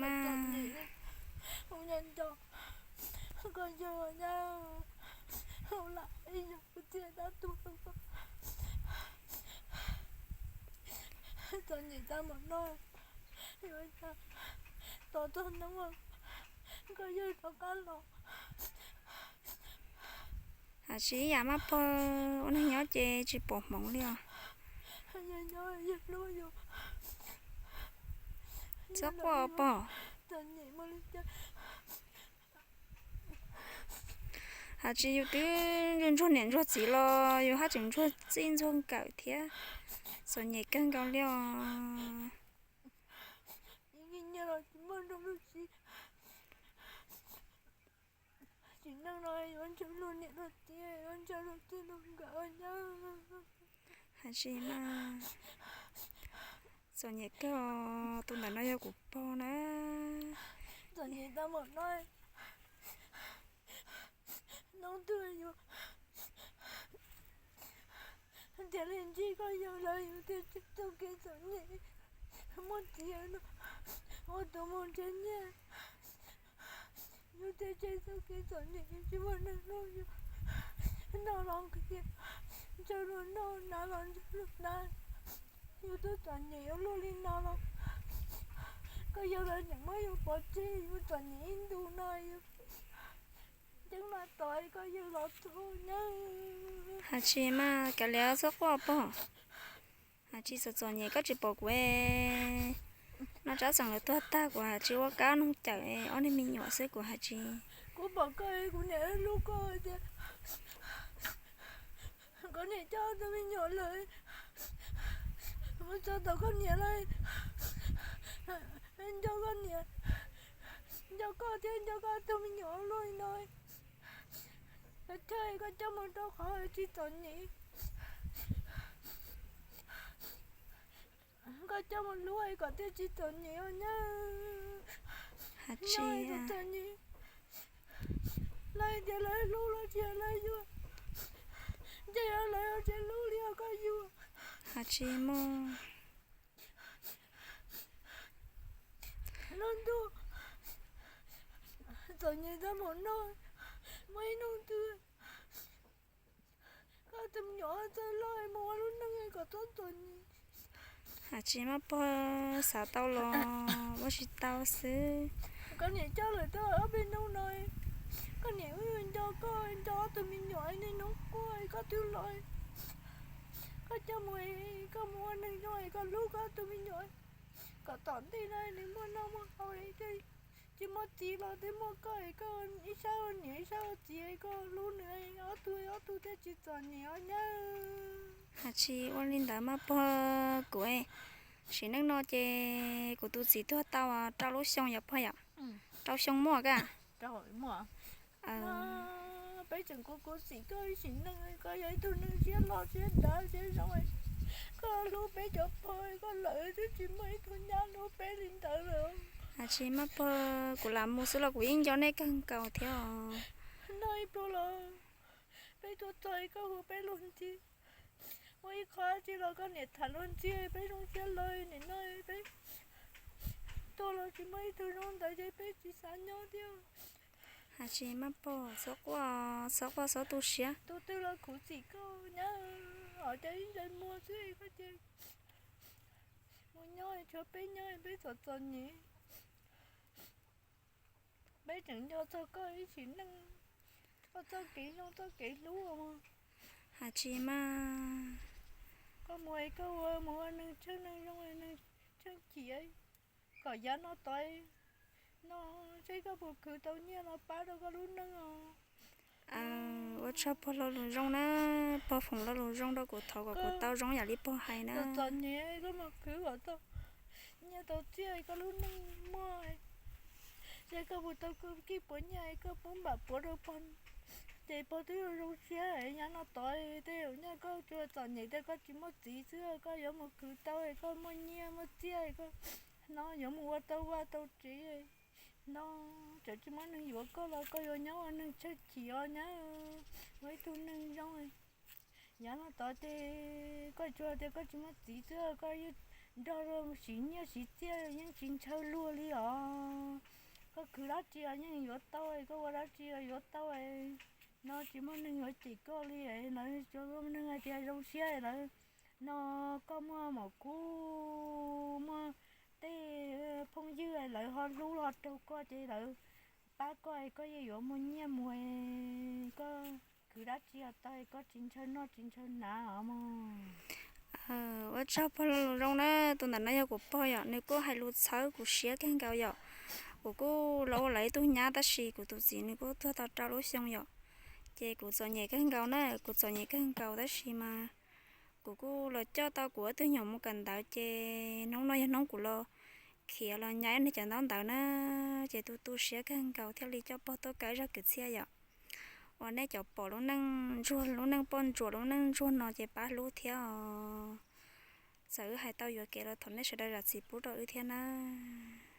Txom nyem, kuv nco nco koj yawg nyab, lam ib yam kuv txiv tab tuag rau koj. Txom nyem tag npaum no, yuav ua cas tos txog hnub koj yawg rov qab los. Hais tsis ib yam mas pog, ua neeg nyob ces tsis pom hmoov li os. Txhob quaj pog. Hais tsis yus twb ntsuag ntsuag niam ntsuag txiv los yus haj tseem ntsuag txij ntsuag nkawm thiab. Txom nyem kawg nkaus li os. Tsis neej no yuav ntshaw luag niam luag txiv, yuav ntshaw luag txij luag nkawm nyab. Hais tsis mas, txom nyem kawg, tus ntawm no yog kuv pog na. Txom nyem tag npaum no, hnub twg yus thiaj li ntsib koj yawg lawm yus thiaj tseg txoj kev txom nyem. Muaj txiv no ua tus mus nrhiav nyiaj, yus thiaj tseg txoj kev txom nyem tsis muaj neeg hlub yus. Noj los nqhis, ntshaw luag noj, hnav los ntshaw luag hnav. Yus twb txom nyem ua luaj li no los koj yawg lawv tseem muab yus pov tseg, yus txom nyem ib ntus no yus ceeb no tos koj yawg los txog nyab. Hais tsis mas kav liam txhob quaj pog. Hais tsis txom txom nyem koj tsis pom kuv es, no tsab xeem lawv tuag tag kuv hais tsis ua kab noog cawm ob niag me nyuam xwb kuv hais tsis. Kuv pom koj, kuv niam hlub koj tias koj niam coj tus me nyuam lawm, mus txog tom koj niam lawm, nco koj niam, nco koj thiab nco koj tus me nyuam luaj li no. Thawj koj coj mus rau qhov tsis txom nyem, koj coj mus hlub kom thiaj tsis txom nyem os nyab. Nyob txom nyem, lawv tias lawv hlub los tsis yog lawv yuag, ntshe yog lawv tsis hlub li os koj yuag. Hais tsis mas, lub ntuj txom nyem tag npaum no, muaj ib hnub twg koj tus me nyuam txawj loj mus ua lub neej kom txhob txom nyem. Hais tsis mas pog, xav tau los ua tsis tau xwb. Koj niam coj lawm tau ob peb hnub no, koj niam wb nco koj, nco ob tug me nyuam, niaj hnub quaj koj twb los. Koj coj mus, koj mus ua neeg zoo, koj hlub koj tus me nyuam, kom tom ntej no nws muaj noj muaj haus, tsis muaj txiv los twb muaj koj, koj ib sab ua niam ib sab ua txiv, koj hlub nws, ob tug ob tug thiaj tsis txom nyem os nyab. Hais tsis ua li ntawd mas pog, kuv sim neej no ces kuv tus txiv tuag tau rau lub xyoo yom pog yom? Rau xyoo muaj koj? Peb tseem kuv kuv xim koj ib sim neej, koj yog ib tug neeg siab loj siab dav siab zoo, koj hlub peb cov pog, koj lawm twb tsis muaj ib tug nyab hlub peb li ntawd lawm. Hais tsis mas pog, kuv lam mus xwb los kuv yeej nco nej kawg nkaus thiab os. Noj ib pluag los peb tuaj txog koj hu peb luag ntxhi, muaj ib qho tsi los koj niam tham luag ntxhi, peb zoo siab lawm nim no peb tuaj los tsis muaj ib tug zoo ntawd ces peb tsis xav nyob thiab. Hais tsis mas pog, txhob quaj, txhob quaj txhob tu siab. Tus twg los khuv xim koj nyab, os cas ib ntsais muag xwb koj ces mus nyob tshuav peb nyob peb txom txom nyem. Peb tseem nco txog koj ib sim neej, koj txoj kev zoo txoj kev hlub. Hais tsis mas, koj mus es koj ua mus ua neeg tsheej neeg zoo neeg tsheej chim, kom yav no tod no seb koj puas khwv tau nyiaj los pab rau koj lub neej os. Ua tsaug pog lo lus zoo na, pog foom lo lus zoo rau kuv thov kom kuv tau zoo yam li pog hais na. Txom nyem koj mus khwv kom tau nyiaj tau txiaj koj lub neej muaj, seb koj puas tau kij puas nyiaj koj pub npam puav rau pog, ces pog twb zoo siab. Yav no tod tej zaum nyaj koj tsuas txom nyem tias koj tsis muaj txiv xwb, koj yuav mus khwv tau koj muaj nyiaj muaj txiaj, koj no yuav mus ua tau vaj tau tsev no, tseem tsis muaj neeg yuav koj los koj yuav nyob ua neeg tsheej chim os nyab, ua ib tug neeg zoo. Yav no tod ces koj tsuas tias koj tsis muaj txiv xwb, koj yeej nrog siv nyiaj siv txiaj yeej tsis ntshaw luag li os. Koj khwv dab tsi los yeej yuav tau, koj ua dab tsi los yuav tau, no tsis muaj neeg yuav cem koj li. Lawv cov neeg hais tias zoo siab lawv, no koj muaj maum kub, muaj tej phooj ywg lawv ho hlub ho raug koj ces lawv pab koj, koj yeej yuav muaj nyiaj mus. Koj khwv dab tsi los tau, koj tsis ntshaw noj tsis ntshaw hnav os mog. Ua tsaug pog zoo na, tus ntawm no yog kuv pog yom, nws kuj hais lus txhawb kuv siab kawg nkaus yom. Kuv kuj los ua lawv ib tug nyab tab sis kuv tus txiv nws kuj tuag tau rau lub xyoo yom. Ces kuv txom nyem kawg nkaus na, kuv txom nyem kawg nkaus tab sis mas kuv kuj los coj tau kuv ib tug nyuam mus kawm ntawv ces hnub no yog hnub kuv los khiav los nyav ib niag cov ntaub ntawv na, ces tu tu siab kawg nkaus thiaj li coj pog tuaj kaw zaj kwv txhiaj yom. Uas nej cov pom lub neej ntsuag, lub neej poj ntsuam lub neej ntsuag no ces pab hlub thiab os. Txawm wb hais tau yuam kev los thov nej sawv daws zam txim pub rau wb thiab nawb.